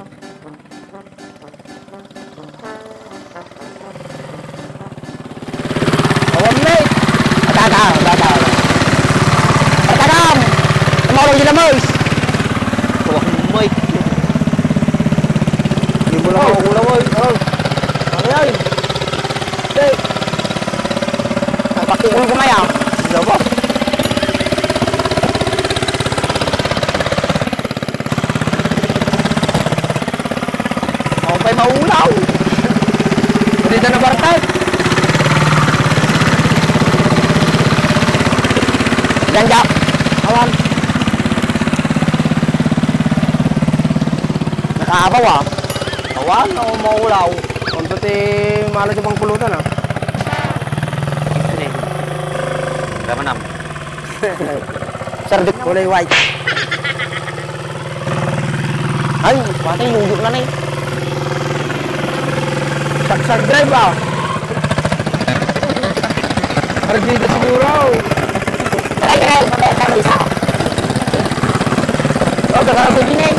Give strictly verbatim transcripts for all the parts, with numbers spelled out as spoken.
Awan, mate. Atata, atata. Atata. Tumawag sila, boys. Awan, mate. Hindi mo lang Oh. maulaw, oy. Oh. Ano yan? Hey. Pakiul ko maya. Ano ba? Ako pa'y maulaw. Pwede na bartay. Diyan, Jack. Awan. Nakaabaw, ah. Awan, ako maulaw. Ang pati malo sa pangpulutan, ah. Sige. Tama na. Sardin kulay white. Ay, pati luyo na ni. Saksak drive, ah. Argida siguro. Ay, ay, ay, ay, ay, isa. Oh, baka ako din, eh.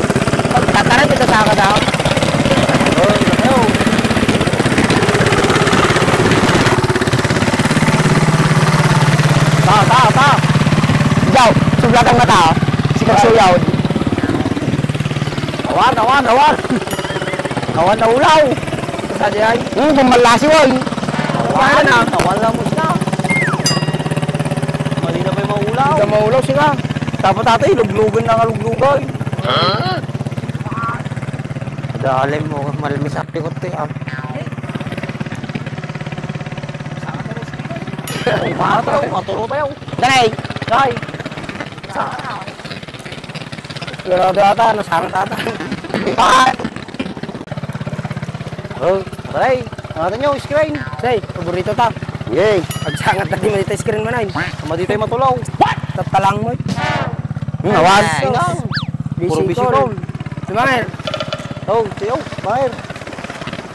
Pagkakarat, ito sa akin, ah. Oh, ano? Ta, ta, ta. Jaw, sublatan nga ta. Si Kagsuyaw. Awan, awan, awan. Awan na ulaw. Sa di ay. Hmm, kung malasi, oy. Awan, awan na. Awan lang mo siya. Mali na may maulaw. Ito maulaw, siya. Dapat ata, iluglugan na nga luglugan. Dalim mo, malmis ang pikot, eh, ah. Matro, matro tayo. Dai! Dai! Sigurado ata, nasangat ata. Ah! Oh, aray! Ang ato nyo, screen! Say, paborito ta. Yay! Agsangat na di mo dito screen man ay. Sama dito yung matulaw. What? Tatalang mo. Hmm, awan. Ay, no. Puro Bicol. Bicol. Si Manger. Oh, tiyo, Manger.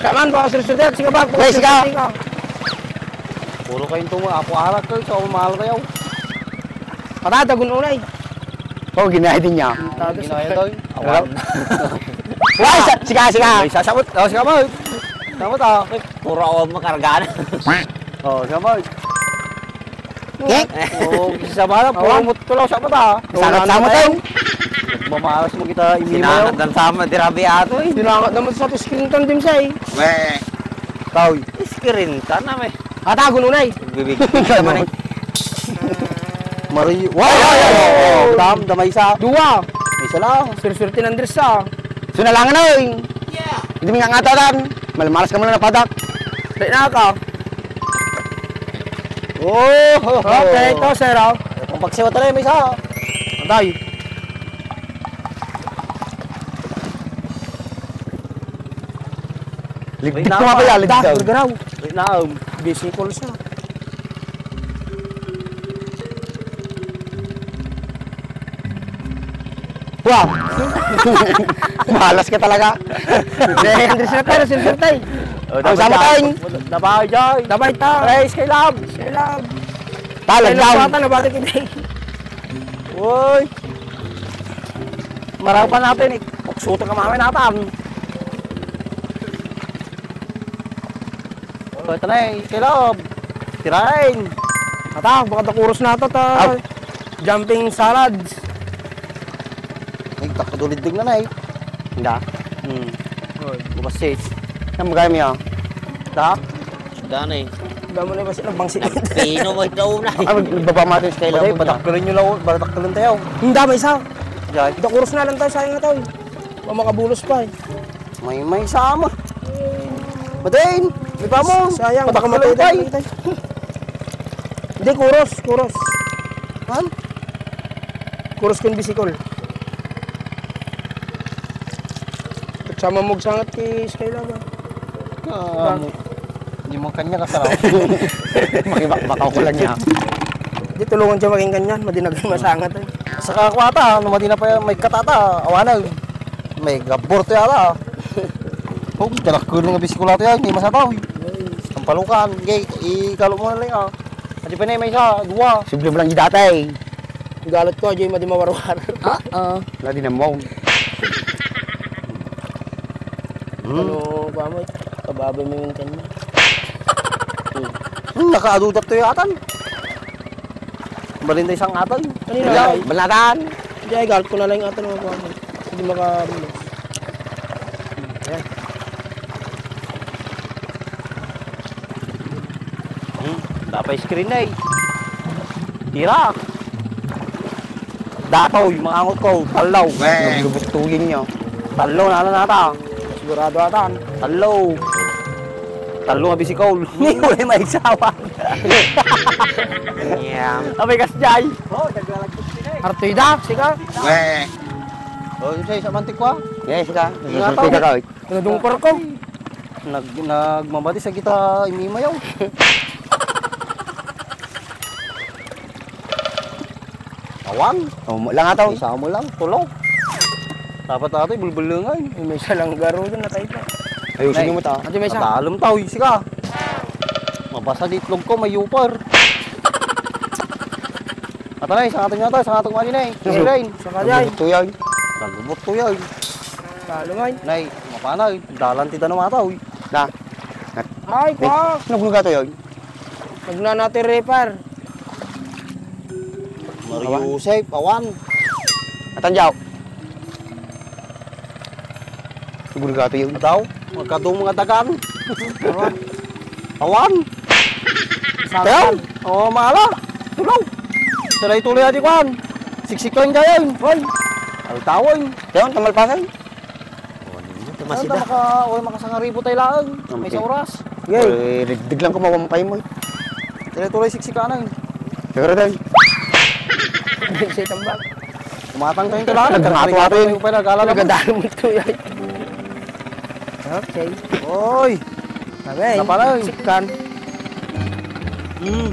Kaman, baka sursudet, sige ba? Guys, sige. Puro kayong tumo, apo arak kayo, sa umaral kayo. Patata, gun unay. Oh, ginaya din niya. Ginaya daw. Awan. Ay, sa-, siga, siga. Ay, sasabot. Oh, siga mo. Sabot, ah. Puro awan makarga na. Oh, siga mo. Ngek. Oh, siya ba na? Puro Awan. Mutulaw siya ba ta? Sangat-sama tayo. Mamalas mo kita, imimaw. Sinangat lang sama, di rabi ato, eh. Sinangat naman sa screen time din siya, eh. Weh. Taoy. Screen time na, eh. Atagon unay. Bibig. Naman, eh. Mari-, wow! Wow! Dam, damay isa. Dua. May isa lang. Sir, sir, tinandres sa. Sunalangan, oy. Yeah. Hindi mo nga ngataran. Malmalas ka muna na padak. Di na ka. Oh, ho, ho. Okay, ito, sir, oh. Itong pagsiwa talaga, may isa. Atay. Ligdig Wait, ko nga naman. Kaya, ligdig Da, daw. Bergaraw. Wait, naam. Busy call siya. Wow! Malas ka talaga. Hindi, hindi sila tayo, sila tayo. Oh, Ang dapat sama yan. Tayo. Dapat yan. Dapat ta. Praise kay Lab. Kay Lab. Talag Kay Lab daw. Bata, nabati kita. Uy. Maraw pa natin eh. Suto ka mamay natin. Oh, ito na eh, kay Lab. Tirain. Ata, baka takuros na ito, ta. Aw. Jumping salads. Ay, takaduliddig na na eh. Hindi. Hmm. Oy. Bukas eh. Yan, magaya mo yan. Da? Daan eh. Damo na ba sila bangsi? Pino mo ito na eh. Ah, magbaba matin sa kailangan Bagay, mo niya. Padakkelin nyo lang, padakkelin tayo. Hindi, may isa. Jay. Takuros na lang tayo, sayang na tayo. Baka makabulos pa eh. May, may sama. Madain, may pa mo. Sayang, baka Pataklo matay pa tayo, eh. Matay. Hindi, kuros, kuros. Han? Kuros kun bisikol. At sama mo sangat ti Skyla ba? Ah, Ba? Hindi mo kanya kasaraw. Makibakbakaw ko lang niya. Di tulungan siya maging ganyan, madinagan masangat eh. Saka ako ata, no, madina pa yan, may katata, awanag. May gabor to yata. Oh, talakko nga bisikulato yan, hindi masataw. Ang palukan, gay, ikalo mo na lang ah. Adi pa na may isa, dua. Simple mo lang di dati eh. Galat ko, Jay, madi mawarwar. Ah, ah. Wala din ang mom. Hmm. Ano, pamay? Kababay mo yung kanya. Hmm. Hmm, nakadudat to yatan. Balinda isang atay. Kanina. Ikaw, ay. Balatan. Hindi, ay, galot ko na lang yung atay ng mga pamay. Hindi makabulos. Ayan. Hmm, dapat screen na eh. Tira. Datoy, mga angot ko, tallo. Weh. Naglubot tuling niya. Tallo, nana nata. Sigurado atan. Tallo. Tallo nga bisikol. Ni, wala may sawa. Yeah. Abay, kas jay. Oh, naglalagkit sila eh. Artida, sika. Weh. Oh, yun siya, isa mantik ko, ah. Yes, ka. Ingat Susunod ka, ako. Kawit. Nadungkar ka. Nag-, nagmamati sa kita, imimayaw. Awan. Oh, mo lang ataw. Isa mo lang, tulo. Dapat ato, ibulbulungan. Ay, may isa lang garo dun, natay pa. Ayusin Nay. Mo ta. Ate, may isa. Matalom tao, isi ka. Mabasa di itlog ko, may upar. Ata na, isang atong yata, isang atong mali na eh. Yes, Rain. Saka yan. Nagbuto yan. Nagbuto yan. Talo man. Nay, mapana eh. Dalan ti danum ata, uy. Na. Ay, Nay, kwa. Naglugato yan. Nagnanati repair. Mario Awan. Joseph, awan. Atan, Jao. Siguro gato yun. Adaw, magkadong mga dagan. Awan. Awan. Sakal. Tayo. Oh, maala. Tulaw. Tulay-tulay adi kwan. Siksikan kayo. Hoy. Altawan. Tayo, tamalpasan. Ano Tumasida. Maka, oy, makasangaribo tayo laeng. May Okay. Sa oras. Yay. Eh, digdig lang ko, mawampay mo eh. Tulay-tulay siksikanan. Pero din. Sa tambak. Kumatang kayo kailangan. Nagmatuwa to yun. Kayo pa nag-alala mo. Nagadalo mo to yan. Okay. Oy. Okay. Napala, eh. Sikan. Hmm.